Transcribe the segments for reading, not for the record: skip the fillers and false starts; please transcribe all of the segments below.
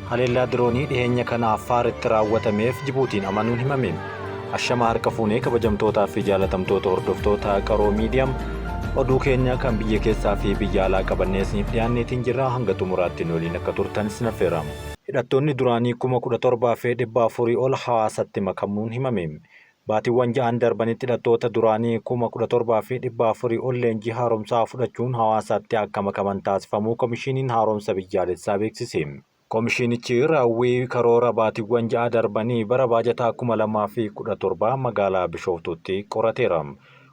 Haleellaa diroonii dhiheenya kana Affaaritti raawwatameef Jibuutiin amanuun himame. Ashama harka fuunee kabajamtootaa fi jaalatamtoota hordoftoota Qaroo Miidiyaam oduu keenya kan biyya keessaa fi biyya alaa qabannee isiniif dhiyaanneetiin jirra hanga xumuraatti nu waliin akka turtan isin affeera. Hidhattoonni duraanii 17,400 ol hawaasatti makamuun himame. Baatiiwwan ja'an darbanitti hidhattoota duraanii 17,400 ol leenjii haaromsaa fudhachuun hawaasatti akka makaman taasifamuu Komishiiniin Haaromsa Biyyaalessaa beeksise. Komishiinichi raawwii karoora baatiiwwan 6 darbanii bara baajataa 2017 magaalaa Bishooftuutti qorateera.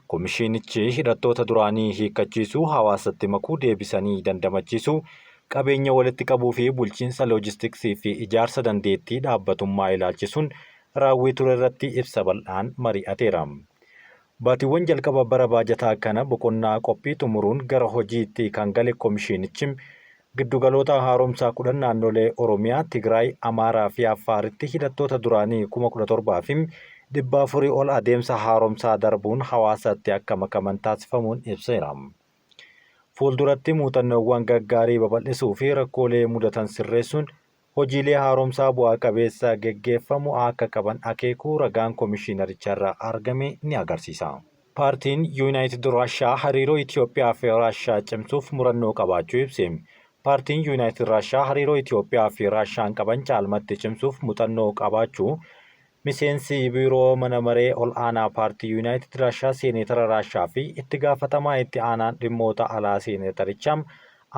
Komishiinichi hidhattoota duraanii hiikkachiisuu, hawaasatti makuu, deebisanii dandamachiisuu, qabeenya walitti qabuu fi bulchiinsa loojistiksii fi ijaarsa dandeettii dhaabbatummaa ilaalchisuun raawwii turerratti ibsa bal'aan mari'ateera. Baatiiwwan jalqaba bara baajataa kana boqonnaa qophii xumuruun gara hojiitti kan gale komishiinichi, giddugaloota haaromsaa 10 naannolee Oromiyaa, Tigraay, Amaaraa fi Affaaritti hidhattoota duraanii 17,400 ol adeemsa haaromsaa darbuun hawaasatti akka makaman taasifamuun ibseera. Fuulduratti muuxannoowwan gaggaarii babal'isuu fi rakkoolee mudatan sirreessuun hojiilee haaromsaa bu'aa qabeessa geggeeffamu akka qaban akeekuu ragaan komishiinaricharraa argame ni agarsiisa. Paartiin Yuunaayitid Raashaa hariiroo Ityoophiyaa fi Raashaa cimsuuf murannoo qabaachuu ibse. Paartiin Yuunaayitid Raashaa hariiroo Ityoophiyaa fi Raashaan qaban caalmatti cimsuuf muxannoo qabaachuu Miseensi Biiroo Mana Maree Ol'aanaa Paartii Yuunaayitid Raashaa Seeneetara Raashaa fi Itti Gaafatamaa Itti Aanaan Dhimmoota Alaa Seeneetarichaa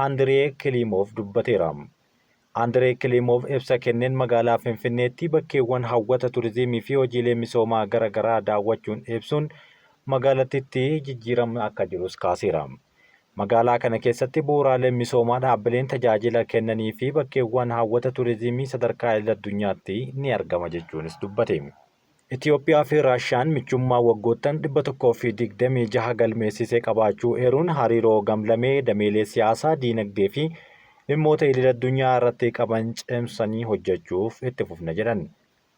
Andiree Kiliimoov dubbateera. Andiree Kiliimoov ibsa kenneen magaalaa Finfinneetti bakkeewwan hawwata turizimii fi hojiilee misoomaa gara garaa daawwachuun ibsuun magaalattitti jijjiiramni akka jirus kaaseera. Magaalaa kana keessatti bu'uuraaleen misoomaa dhaabbileen tajaajila kennanii fi bakkeewwan hawwata turizimii sadarkaa idil addunyaatti ni argama jechuunis dubbate. Itiyoophiyaa fi Raashiyaan michummaa waggoottan 126 galmeessise qabaachuu eeruun, hariiroo gamlamee dameelee siyaasaa, diinagdee fi dhimmoota idil addunyaa irratti qaban cimsanii hojjechuuf itti fufna jedhan.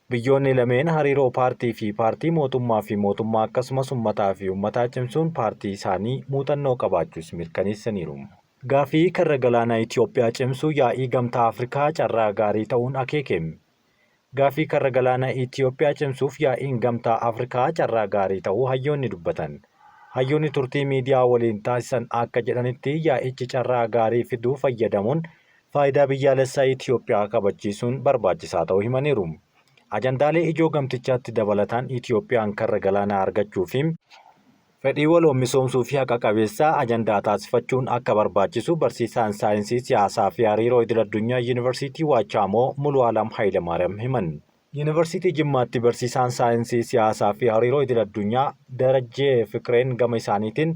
Biyyoonni lameen hariiroo paartii fi paartii, mootummaa fi mootummaa akkasumas ummataa fi ummataa cimsuun paartii isaanii muuxannoo qabaachuus mirkaneessaniiru. Gaaffii karra galaanaa Itiyoophiyaa cimsuu yaa'ii Gamtaa Afrikaa carraa gaarii ta'uun akeeke. Gaaffii karra galaanaa Itiyoophiyaa cimsuuf yaa'iin Gamtaa Afrikaa carraa gaarii ta'uu hayyoonni dubbatan. Hayyoonni turtii miidiyaa waliin taasisan akka jedhanitti yaa'ichi carraa gaarii fiduu fayyadamuun faayidaa biyyaalessaa Itiyoophiyaa kabachiisuun barbaachisaa ta'uu himaniiru. Ajandaalee ijoo gamtichaatti dabalataan Itiyoophiyaan karra galaanaa argachuu fi Fedhii waloon misoomsuu fi haqa qabeessa ajandaa taasifachuun akka barbaachisu barsiisaan saayinsii siyaasaa fi hariiroo idil addunyaa Yuunivarsiitii Waachaamoo Mulu'aalam Hayilamaariyaam himan. Yuunivarsiitii Jimmaatti barsiisaan saayinsii siyaasaa fi hariiroo idil addunyaa Darajjee Fiqireen gama isaaniitiin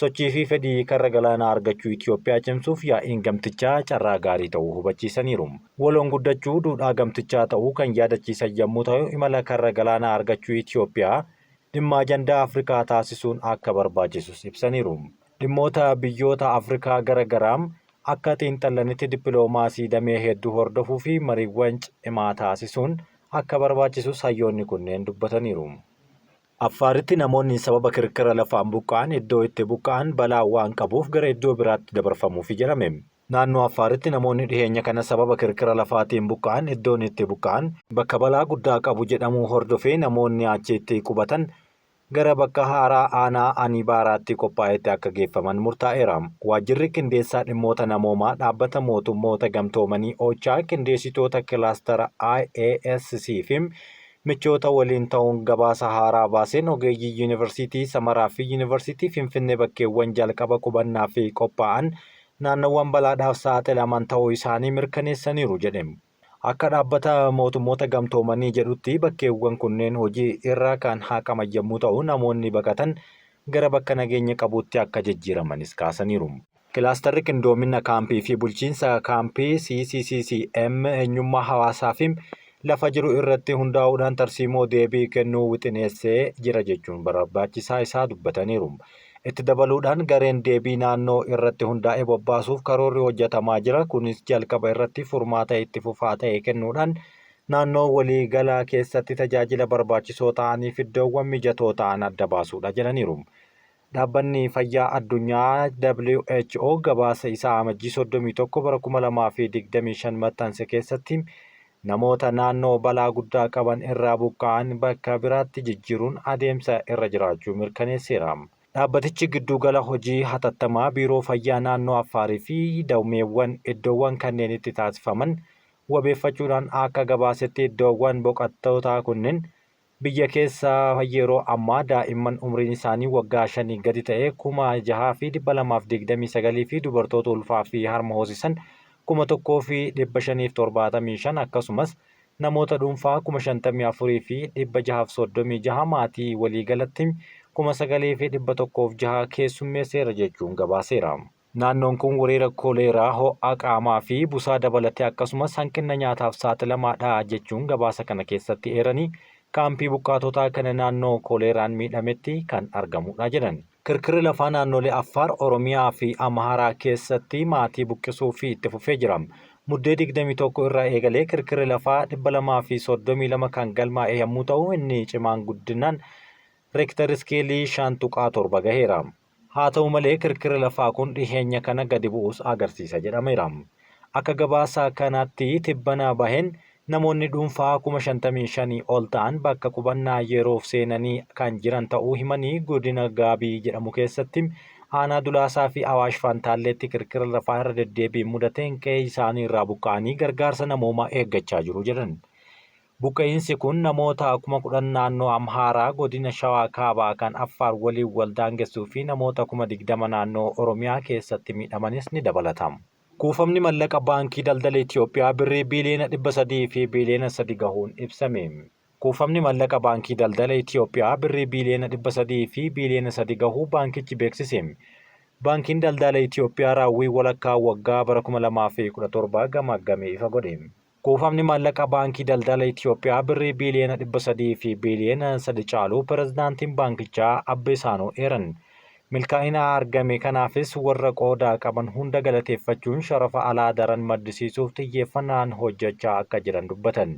sochii fi fedhii karra galaanaa argachuu Itiyoophiyaa cimsuuf yaa'iin gamtichaa carraa gaarii ta'uu hubachiisaniiru. Waloon guddachuu duudhaa gamtichaa ta'uu kan yaadachiisan yammuu ta'u imala karra galaanaa argachuu Itiyoophiyaa dhimma ajandaa Afrikaa taasisuun akka barbaachisus ibsaniiru. Dhimmoota biyyoota Afrikaa gara garaa akka xiinxallanitti dippiloomaasii damee hedduu hordofuu fi mariiwwan cimaa taasisuun akka barbaachisus hayyoonni kunneen dubbataniiru. Affaaritti namoonni sababa kirkira lafaan buqqa'an iddoo itti buqqa'an balaa waan qabuuf gara iddoo biraatti dabarfamuufi jedhame. Naannoo Affaaritti namoonni dhiheenya kana sababa kirkira lafaatiin buqqa'an iddoon itti buqqa'an bakka balaa guddaa qabu jedhamuu hordofee namoonni achitti qubatan gara bakka haaraa aanaa Aniibaaraatti qophaa'etti akka geeffaman murtaa'eera. Waajjirri Qindeessaa Dhimmoota Namoomaa Dhaabbata Mootummoota Gamtoomanii Ochaa qindeessitoota kilaastara IASC fi michoota waliin ta'uun gabaasa haaraa baaseen ogeeyyii Yuunivarsiitii Samaraa fi Yuunivarsiitii Finfinnee bakkeewwan jalqaba qubannaaf qophaa'an naannowwan balaadhaaf saaxilaman ta'uu isaanii mirkaneessaniiru jedhe. Akka Dhaabbata Mootummoota Gamtoomanii jedhutti bakkeewwan kunneen hojii irra kan haqaman yommuu ta'u, namoonni baqatan gara bakka nageenya qabuutti akka jijjiiramanis kaasaniiru. Kilaastarri Qindoomina Kaampii fi Bulchiinsa Kaampii, CCCCM, eenyummaa hawaasaa fi lafa jiru irratti hundaa'uudhaan tarsiimoo deebii kennuu wixineessee jira jechuun barbaachisaa isaa dubbataniiru. Itti dabaluudhaan gareen deebii naannoo irratti hundaa'e bobbaasuuf karoorri hojjetamaa jira, kunis jalqaba irratti furmaata itti fufaa ta'e kennuudhaan naannoo waliigalaa keessatti tajaajila barbaachisoo ta'aniif iddoowwan mijatoo ta'an adda baasuudha jedhaniiru. Dhaabbanni Fayyaa Addunyaa WHO gabaasa isaa Amajjii 31 bara 2025 maxxanse keessatti namoota naannoo balaa guddaa qaban irraa buqqa'an bakka biraatti jijjiiruun adeemsa irra jiraachuu mirkaneesseera. Dhaabbatichi gidduugala hojii hatattamaa Biiroo Fayyaa Naannoo Affaarii fi dameewwan iddoowwan kanneenitti taasifaman wabeeffachuudhaan akka gabaasetti iddoowwan boqattootaa kunneen Biyya keessa yeroo ammaa daa'imman umriin isaanii waggaa shanii gadi ta'e 6,229 fi dubartoota ulfaa fi harma hoosisan 1,575 akkasumas namoota dhuunfaa 54,636 maatii waliigalatti 9,106 keessummeesseera jechuun gabaaseera. Naannoon kun wereera koleeraa, ho'a qaamaa fi busaa dabalatee akkasumas hanqinna nyaataaf saaxilamaadha jechuun gabaasa kana keessatti eeranii, kaampii buqqaatotaa kana naannoo koleeraan miidhametti kan argamudha jedhan. Kirkirri lafaa naannolee Affaar, Oromiyaa fi Amhaaraa keessatti maatii buqqisuu fi itti fufee jira. Muddee 21 irraa eegalee kirkirri lafaa 232 kan galmaa'e yommuu ta'u inni cimaan guddinaan Reektar iskeelii 5.7 gaheera. Haa ta'u malee kirkirri lafaa kun dhiheenya kana gadi bu'uus agarsiisa jedhameera. Akka gabaasa kanaatti tibbana baheen namoonni dhuunfaa 55,000 ol ta'an bakka qubannaa yeroof seenanii kan jiran ta'uu himanii godina Gaabii jedhamu keessatti aanaa Dulaasaa fi Awaash Fantaalleetti kirkira lafaa irra deddeebiin mudateen qe'ee isaanii irraa buqqa'anii gargaarsa namoomaa eeggachaa jiru jedhan. Buqqa'iinsi kun namoota 10,000 naannoo Amhaaraa, godina Shawaa Kaabaa kan Affaar waliin wal daangessuu fi namoota 20,000 naannoo Oromiyaa keessatti miidhamanis ni dabalata. Kuufamni mallaqa Baankii Daldala Itiyoophiyaa Birrii biiliyoona 300 fi biiliyoona 3 gahuun ibsame. Kuufamni mallaqa Baankii Daldala Itiyoophiyaa Birrii biiliyoona 300 fi biiliyoona 3 gahuu baankichi beeksise. Baankiin Daldala Itiyoophiyaa raawwii walakkaa waggaa bara 2017 gamaaggame ifa godhe. Kuufamni maallaqa Baankii Daldala Itiyoophiyaa Birrii biiliyoona 300 fi biiliyoona 3 caaluu Pirezidaantiin baankichaa Abbee Saanoo eeran. Milkaa'ina argame kanaafis warra qooda qaban hunda galateeffachuun sharafa alaa daran maddisiisuuf xiyyeeffannaan hojjechaa akka jiran dubbatan.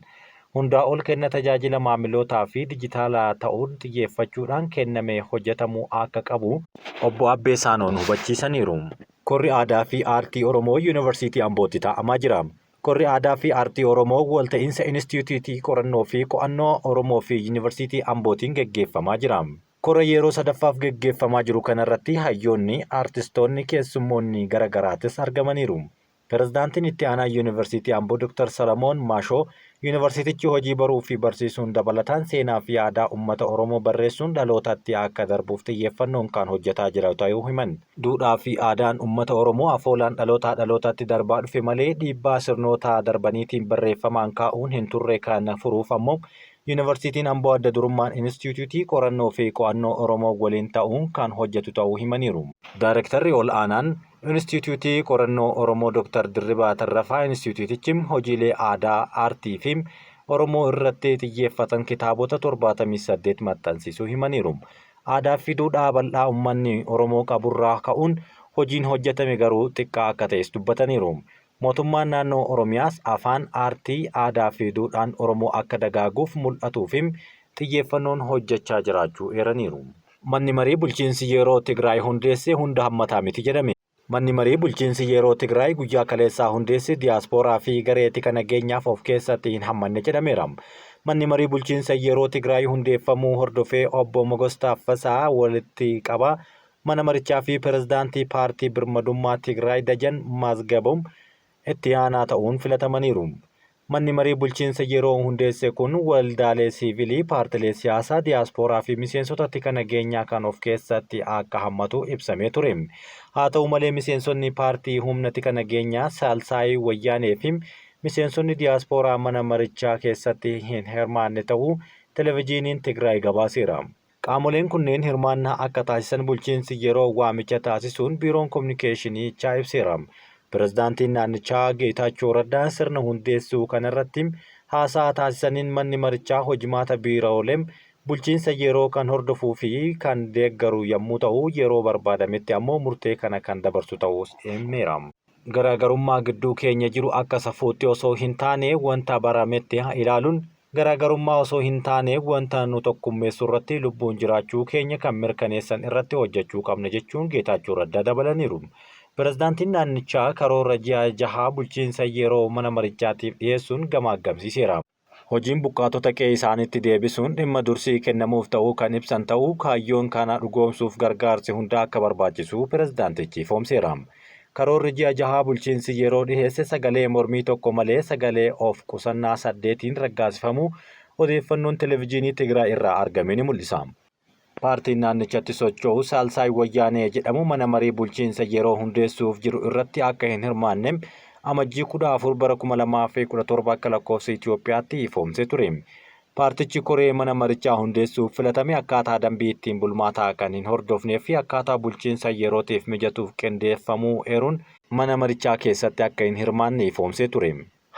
Hundaa ol kenna tajaajila maamilootaa fi dijitaala ta'uun xiyyeeffachuudhaan kenname hojjetamuu akka qabu Obbo Abbee Saanoon hubachiisaniiru. Korri Aadaa fi Aartii Oromoo Yuunivarsiitii Ambootti taa'amaa jira. Korri Aadaa fi Aartii Oromoo walta'iinsa Inistiitiyuutii Qorannoo fi Qo'annoo Oromoo fi Yuunivarsiitii Ambootiin geggeeffamaa jira. Kora yeroo sadaffaaf geggeeffamaa jiru kanarratti hayyoonni, aartistoonni, keessummoonni gara garaatis argamaniiru. Pirezidaantiin Itti Aanaa Yuunivarsiitii Amboo Doktar Salamoon Maashoo Yuunivarsiitichi hojii baruu fi barsiisuun dabalataan seenaa fi aadaa ummata Oromoo barreessuun dhalootatti akka darbuuf xiyyeeffannoon kan hojjetaa jira ta'uu himan. Duudhaa fi aadaan ummata Oromoo afoolaan dhalootaa dhalootatti darbaa dhufe malee dhiibbaa sirnoota darbaniitiin barreeffamaan kaa'uun hin turre kana furuuf ammoo Yuunivarsiitiin Amboo adda durummaan Inistiitiyuutii Qorannoo fi Qo'annoo Oromoo waliin ta'uun kan hojjetu ta'uu himaniiru. Daarektarri Ol'aanaan Inistiitiyuutii Qorannoo Oromoo Dr. Dirribaa Tarrafaa Inistiitiyuutichi hojiilee aadaa, aartii fi Oromoo irratti xiyyeeffatan kitaabota 78 maxxansiisuu himaniiru. Aadaa fi duudhaa bal'aa ummanni Oromoo qaburraa ka'uun hojiin hojjetame garuu xiqqaa akka ta'es dubbataniiru. Mootummaan naannoo Oromiyaas afaan, aartii, aadaa fi duudhaan Oromoo akka dagaaguuf mul'atuu fi xiyyeeffannoon hojjechaa jiraachuu eeraniiru. Manni Marii Bulchiinsi Yeroo Tigraay hundeesse hunda hammataa miti jedhame. Manni Marii Bulchiinsi Yeroo Tigraay guyyaa kaleessaa hundeesse diyaaspooraa fi garee tika nageenyaaf of keessatti hin hammanne jedhameera. Manni Marii Bulchiinsa Yeroo Tigraay hundeeffamuu hordofee Obbo Mogos Taaffasaa walitti qabaa mana marichaa fi Pirezidaantii Paartii Birmadummaa Tigraay Dajan Mazgaboom itti aanaa ta'uun filatamaniiru. Manni Marii Bulchiinsa Yeroo hundeesse kun waldaalee siivilii, paartilee siyaasaa, diyaaspooraa fi miseensota tika nageenyaa kan of keessatti akka hammatu ibsamee ture. Haa ta'u malee miseensonni paartii humna tika nageenyaa Saalsaayii Wayyaanee fi miseensonni diyaaspooraa mana marichaa keessatti hin hirmaanne ta'uu Televijiiniin Tigraay gabaaseera. Qaamoleen kunneen hirmaannaa akka taasisan bulchiinsi yeroo waamicha taasisuun biiroon kominikeeshiniichaa ibseera. Pirezidaantiin naannichaa Geetaachoo Raddaa sirna hundeessuu kanarratti haasaa taasisaniin manni marichaa hojimaata biiroolee bulchiinsa yeroo kan hordofuu fi kan deeggaru yammuu ta'u, yeroo barbaadametti ammoo murtee kana kan dabarsu ta'uus himeera. Garaagarummaa gidduu keenya jiru akka safuutti osoo hin taane wanta barametti ilaaluun Garaagarummaa osoo hin taane wanta nu tokkummeessu irratti lubbuun jiraachuu keenya kan mirkaneessan irratti hojjechuu qabna jechuun Geetaachoo Raddaa dabalaniiru. Pirezidaantiin naannichaa karoora ji'a jahaa bulchiinsa yeroo mana marichaatiif dhiyeessuun gamaaggamsiiseera. Hojiin buqqaatota qe'ee isaaniitti deebisuun dhimma dursii kennamuuf ta'uu kan ibsan ta'uu kaayyoon kana dhugoomsuuf gargaarsi hundaa akka barbaachisu pirezidaantichi ifoomseera. Karoorri ji'a jahaa bulchiinsi yeroo dhiheesse sagalee mormii tokko malee sagalee of qusannaa 8n raggaasifamuu odeeffannoon Televijiinii Tigraay irraa argame ni mul'isa. Paartiin naannichatti socho'u Saalsaay Wayyaanee jedhamu mana marii bulchiinsa yeroo hundeessuuf jiru irratti akka hin hirmaanne Amajjii 14 bara 2017 akka lakkoofsa Itoophiyaatti ifoomsee ture. Paartichi koree mana marichaa hundeessuuf filatame akkaataa dambii ittiin bulmaataa kan hin hordofnee fi akkaataa bulchiinsa yerootiif mijatuuf qindeeffamuu eeruun mana marichaa keessatti akka hin hirmaanne ifoomsee ture.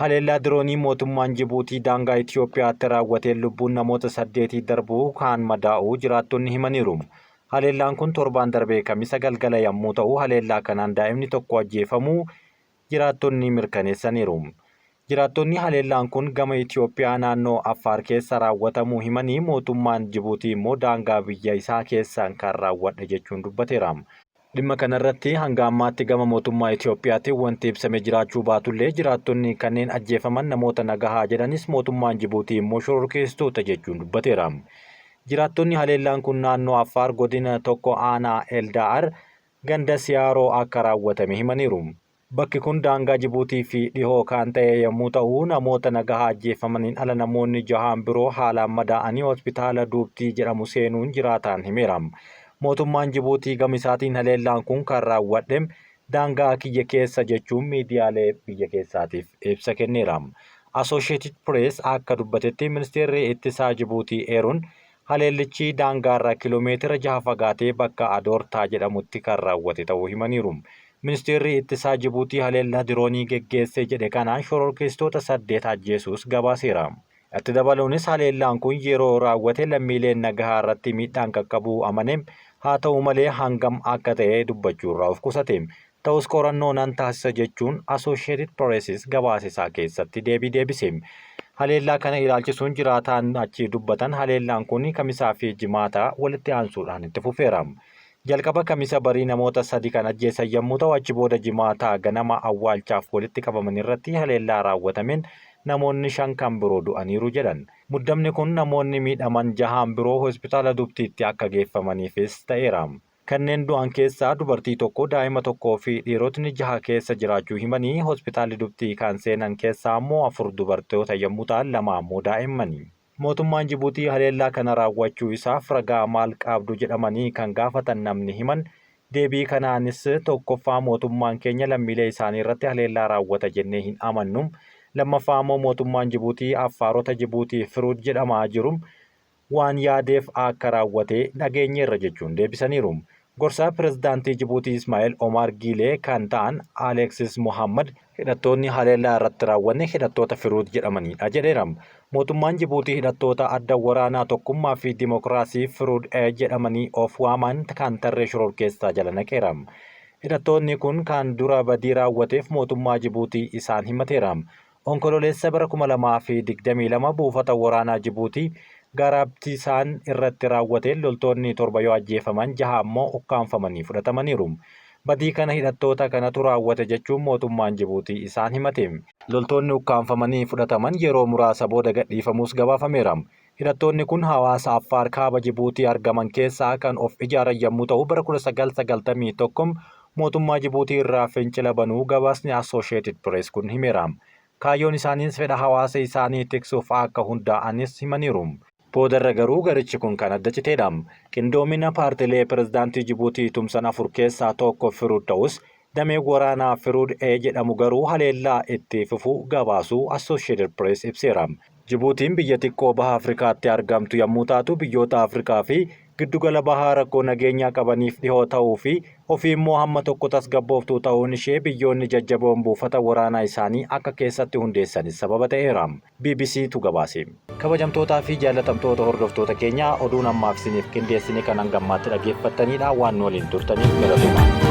Haleellaa diroonii mootummaan Jibuutii daangaa Itoophiyaatti raawwateen lubbuun namoota saddeetii darbuu kaan madaa'uu jiraattonni himaniiru. Haleellaan kun torbaan darbee Kamisa galgala yammuu ta'u haleellaa kanaan daa'imni tokko ajjeefamuu jiraattonni mirkaneessaniiru. Jiraattonni haleellaan kun gama Itoophiyaa naannoo Affaar keessa raawwatamuu himanii mootummaan Jibuutii immoo daangaa biyya isaa keessaan kan raawwadhe jechuun dubbateera. Dhimma kanarratti hanga ammaatti gama mootummaa Itoophiyaatiin wanti ibsame jiraachuu baatullee jiraattonni kanneen ajjeefaman namoota nagahaa jedhanis mootummaan Jibuutii immoo shororkeessitoota jechuun dubbateera. Jiraattonni haleellaan kun naannoo Affaar godina tokko aanaa Eldaa'ar ganda Siyaaroo akka raawwatame himaniiru. Bakki kun daangaa Jibuutii fi dhihoo kan ta'e yommuu ta'u, namoota nagahaa ajjeefamaniin ala namoonni jahaan biroo haalaan madaa'anii hospitaala Duubtii jedhamu seenuun jiraataan himeera. Mootummaan Jibuutii gama isaatiin haleellaan kun kan raawwadhe daangaa kiyya keessa jechuun miidiyaalee biyya keessaatiif ibsa kenneera. Associated Press akka dubbatetti ministeerri ittisaa Jibuutii eeruun haleellichi daangaarraa kiiloomeetira 6 fagaatee bakka Adoortaa jedhamutti kan raawwate ta'uu himaniiru. Ministeerri ittisaa Jibuutii haleellaa diroonii geggeesse jedhe kanaan shororkeessitoota 8 ajjeesuus gabaaseera. Itti dabaluunis haleellaan kun yeroo raawwate lammiileen nagahaa irratti miidhaan qaqqabuu amane haa ta'u malee hangam akka ta'e dubbachuurraa of qusate. Ta'us qorannoo nan taasisa jechuun Associated Press gabaasa isaa keessatti deebii deebise. Haleellaa kana ilaalchisuun jiraataan achi dubbatan haleellaan kun Kamisaa fi Jimaata walitti aansuudhaan itti fufeera. Jalqaba Kamisa barii namoota sadi kan ajjeesan yommuu ta'u achi booda Jimaata ganama awwaalchaaf walitti qabaman irratti haleellaa raawwatameen namoonni 5 kan biroo du'aniiru jedhan. Muddamni kun namoonni miidhaman jahaan biroo hospitaala Dubtiitti akka geeffamaniifis ta'eera. Kanneen du'an keessaa dubartii tokko, daa'ima tokkoo fi dhiirotni jaha keessa jiraachuu himanii, hospitaalli Dubtii kan seenan keessaa ammoo 4 dubartoota yommuu ta'an 2 ammoo daa'immani. Mootummaan Jibuutii haleellaa kana raawwachuu isaaf ragaa maal qaabdu jedhamanii kan gaafatan namni himan, deebii kanaanis tokkoffaa mootummaan keenya lammiilee isaanii irratti haleellaa raawwata jennee hin amannu, lammaffaa ammoo mootummaan Jibuutii Affaarota Jibuutii Firuud jedhamaa jiru waan yaadeef akka raawwate dhageenyeerra jechuun deebisaniiru. Gorsaa Pirezidaantii Jibuutii Ismaa'eel Omaar Giilee kan ta'an Aleeksis Mohaammad hidhattoonni haleellaa irratti raawwanne hidhattoota Firuud jedhamaniidha jedheera. Mootummaan Jibuutii hidhattoota adda waraanaa tokkummaa fi dimokiraasii Firuud A jedhamanii of waaman kan tarree shororkeessaa jala naqeera. Hidhattoonni kun kan dura badii raawwateef mootummaa Jibuutii isaan himateera. Onkololeessa bara 2022 buufata waraanaa Jibuutii Gaaraabtisaan irratti raawwateen loltoonni 7 yoo ajjeefaman jaha ammoo ukkaamfamanii fudhatamaniiru. Badii kana hidhattoota kanatu raawwate jechuun mootummaan Jibuutii isaan himate. Loltoonni ukkaamfamanii fudhataman yeroo muraasa booda gadhiifamuus gabaafameera. Hidhattoonni kun hawaasa Affaar kaaba Jibuutii argaman keessaa kan of ijaaran yommuu ta'u bara 1991 mootummaa Jibuutii irraa fincila banuu gabaasni Associated Press kun himeera. Kaayyoon isaaniis fedha hawaasa isaanii tiksuuf akka hundaa'anis himaniiru. Boodarra garuu garichi kun kan adda citeedha. Qindoomina paartilee pirezidaantii Jibuutii tumsan 4 keessaa tokko Firuud ta'us dameen waraanaa Firuud A jedhamu garuu haleellaa itti fufuu gabaasuu Associated Press ibseera. Jibuutiin biyya xiqqoo Baha Afrikaatti argamtu yammuu taatu biyyoota Afrikaa fi Giddugala Bahaa rakkoo nageenyaa qabaniif dhihoo ta'uu fi ofii immoo hamma tokko tasgabbooftuu ta'uun ishee biyyoonni jajjaboon buufata waraanaa isaanii akka keessatti hundeessanis sababa ta'eera. Bbc tu gabaase. Kabajamtootaa fi jaallatamtoota hordoftoota keenyaa oduun ammaaf isiniif qindeessine kan hanga ammaatti dhageeffattaniidha. Waan nu waliin turtaniif galatoomaa.